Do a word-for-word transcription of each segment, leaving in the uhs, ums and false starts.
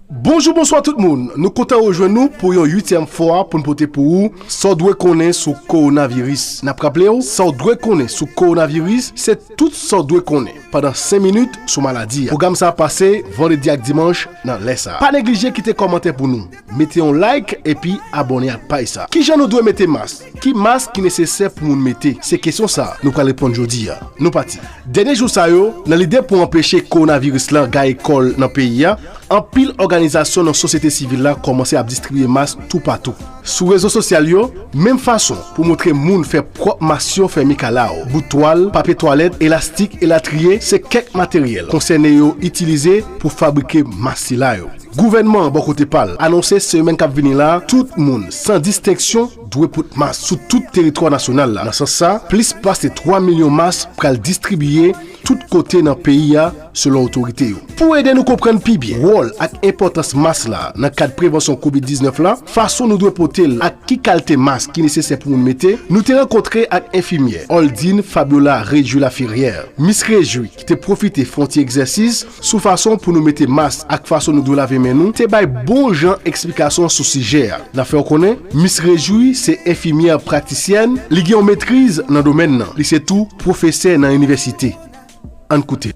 Bonjou, bonswa tout moun. Nou kontan rejwenn nou pou yon uityèm fwa pou n pote pou ou sa w dwe konnen sou kowonaviris. N ap raple w, sa w dwe konnen sou kowonaviris, se tout sa w dwe konnen pandan senk minit sou maladi a. Pwogram sa ap pase vandredi ak dimanch nan lè sa a. Pa neglije kite kòmantè pou nou, mete yon like epi abòne ak paj sa a. Kijan nou dwe mete mas? Ki mas ki nesesè pou moun mete? Se kesyon sa a nou pral reponn jodi a. Nou pati. Dènye jou sa yo, nan lide pou anpeche kowonaviris lan gaye kò l nan peyi a, anpil òganizasyon nan sosyete sivil la kòmanse ap distribiye mas toupatou. Sou rezo sosyal yo, menm fason pou montre moun fè pwòp mas yo, fè mikalaw, bout twal, papye twalèt, elastik, elatriye, se kèk materyèl konsène yo itilize pou fabrike mas sila yo. Gouvènman an, bò kote pa l, anonse semèn k ap vini la a, tout moun, san distenksyon, dwe pot mas sou tout teritwa nasyonal la. Nan sans sa, plis pase twa milyon mas pral distribiye tout kote nan peyi a, selon otorite yo. Pou ede nou konprann pi byen wòl ak enpòtans mas la nan kad prevansyon kovid diznèf la, fason nou dwe pote l ak ki kalite mas ki nesesè pou moun mete, nou te rankontre ak enfimyè Oldine Fabiola Réjouis Laferrière. Miss Réjouis, ki te pwofite fè yon ti egzèsis sou fason pou nou mete mas ak fason nou dwe lave men nou, te bay bon jan eksplikasyon sou sijè a. N ap fè w konnen, Miss Réjouis se enfimyè pratisyèn, li gen yon metriz nan domèn nan. Li se tou pwofesè nan inivèsite. Ann koute.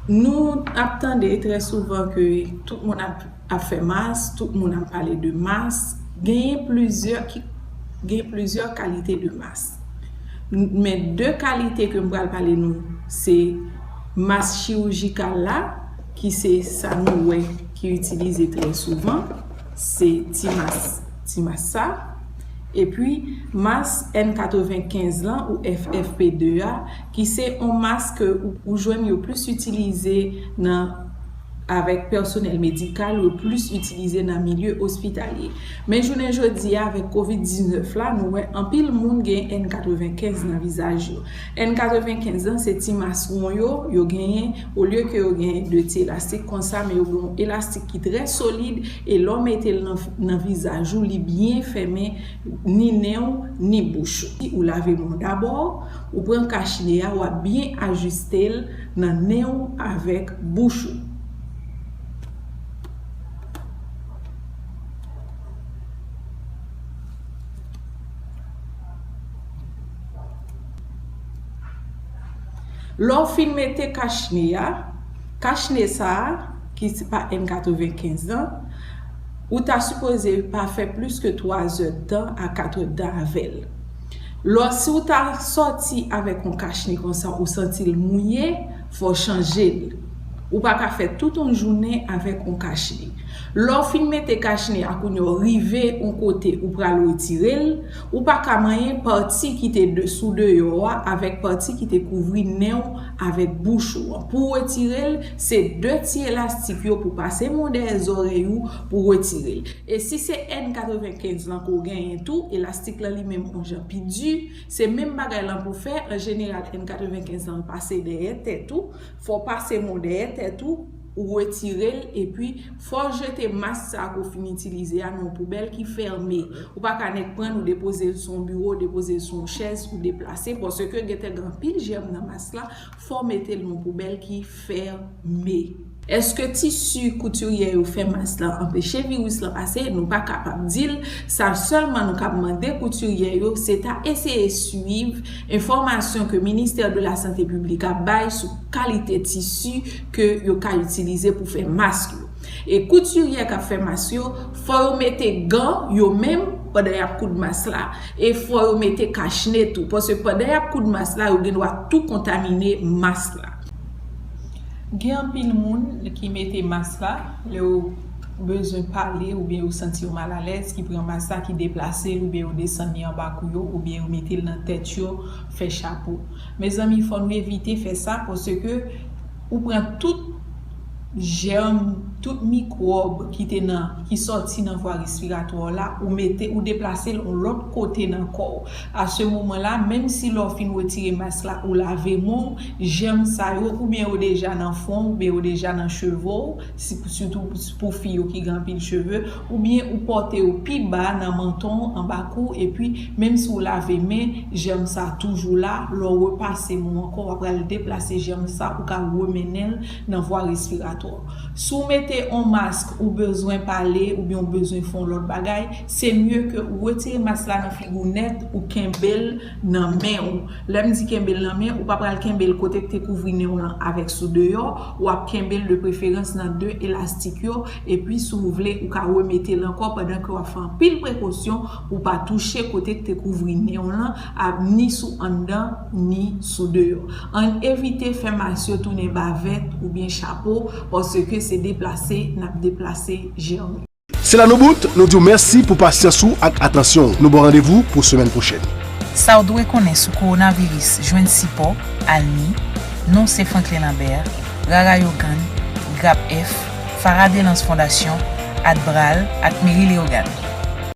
Nou ap tande trè souvan ke tout moun ap, ap fè mas, tout moun ap pale de mas. Genyen plizyè ki, gen plizyè kalite de mas. Men de kalite ke m pral pale nou, se mas chirijikal la, ki se sa nou wè ki itilize trè souvan, se ti mas, ti mas sa. Epi, mas N katrevenkenz lan ou F F P de a, ki se yon mas ke ou, ou jwenn yo plis itilize nan, avèk pèsonèl medikal, yo plis itilize nan milye ospitalye. Men jounen jodi a, avèk kovid diznèf la, nou wè anpil moun gen N katrevenkenz nan vizaj yo. N katrevenkenz lan, se ti mas won yo, yo genyen, olye ke yo genyen de ti elastik konsa, men yo gen yon elastik ki trè solid, e lè w mete l nan, nan vizaj ou, li byen fèmen, ni nen w, ni bouch ou. Si ou lave men w dabò, ou pran kachne a, w ap byen ajiste l nan nen w avèk bouch ou. Lè w fin mete kachne a, kachne sa a, ki se pa N katrevenkenz lan, ou ta sipoze pa fè plis ke twa zèdtan a kat èdtan avè l. Lò, si w ta sòti avèk yon kachne konsa, ou santi l mouye, fò w chanje l. Ou pa ka fè tout yon jounen avèk yon kachne. Lè w fin mete kachne a, kounye a w rive yon kote ou pral retire l, ou pa ka manyen pati ki te de, sou deyò a avèk pati ki te kouvri nen w avèk bouch ou an. Pou w retire l, se de ti elastik yo pou pase men w dèyè zòrèy ou pou w retire l. E si se N katrevenkenz lan ke w genyen tou, elastik lan li menm yon jan pi di, se menm bagay lan pou fè. An jeneral, N katrevenkenz lan pase dèyè tèt ou, fò w pase men w dèyè tèt ou, ou retire l, epi fò w jete mas sa a ke w fin itilize a nan yon poubèl ki fèmen. Ou pa ka nèk pran l, ou depoze l sou yon biwo, ou depoze l sou yon chèz, ou deplase, paske gentan gen anpil jèm nan mas la, fò w mete l nan yon poubèl ki fèmen. Èske tisi koutirye yo fè mas lan anpeche viris lan pase? Nou pa kapab di l. Sa sèlman nou kab mande koutirye yo, se ta eseye swiv enfòmasyon ke Ministère de la Santé Publique ap bay sou kalite tisi ke yo ka itilize pou fè mas yo. E koutirye k ap fè mas yo, fò yo mete gan yo menm pandan y ap koud mas la, e fò yo mete kachne tou, paske pandan y ap koud mas la, yo gen dwa tou kontamine mas la. Gen anpil moun ki mete mas la lè yo bezwen pale oubyen yo santi yo malalèz, ki pran mas la, ki deplase l oubyen yo desann li anba kou yo oubyen yo mete l nan tèt yo, fè chapo. Mezanmi, fò nou evite fè sa, paske ou pran tout jèm, tout mikwòb ki te nan, ki sòti nan vwa respiratwa w la, ou mete, ou deplase l yon lòt kote nan kò w. A se moman la, menm si lè w fin retire mas la, ou lave men w, jèm sa yo, oubyen yo deja nan fwon w, oubyen yo deja nan cheve w, si, sitou pou fi yo ki gen anpil cheve, oubyen ou pote yo pi ba nan manton w, anba kou w, epi menm si w lave men, jèm sa toujou la, lè w repase men w ankò, w ap pral deplase jèm sa, ou ka remennen l nan vwa respiratwa. Si w mete yon mask, ou bezwen pale oubyen ou bezwen fè yon lòt bagay, se mye ke ou retire mask la nan figi w nèt, ou kenbe l nan men w. Lè m di kenbe l nan men, ou pa pral kenbe l kote k te kouvri nen w lan avèk sou deyò, w ap kenbe l de preferans nan de elastik yo, epi si w vle, ou ka remete l ankò pandan ke w ap fè anpil prekosyon pou w pa touche kote k te kouvri nen w lan, a, ni sou anndan, ni sou deyò. Ann evite fè mask yo tounen bavèt oubyen chapo, paske se deplase n ap deplase jèm yo. Se la nou bout, nou di w mèsi pou pasyans ou ak atansyon w. Nou ba w randevou pou semèn pwochèn. Sa w dwe konnen sou kowonaviris jwenn sipò, Almi, non se Franklin Lambert, Rara Yogann, Grap F, Farah Delance Fondasyon, Adbral ak Meri Leyogann.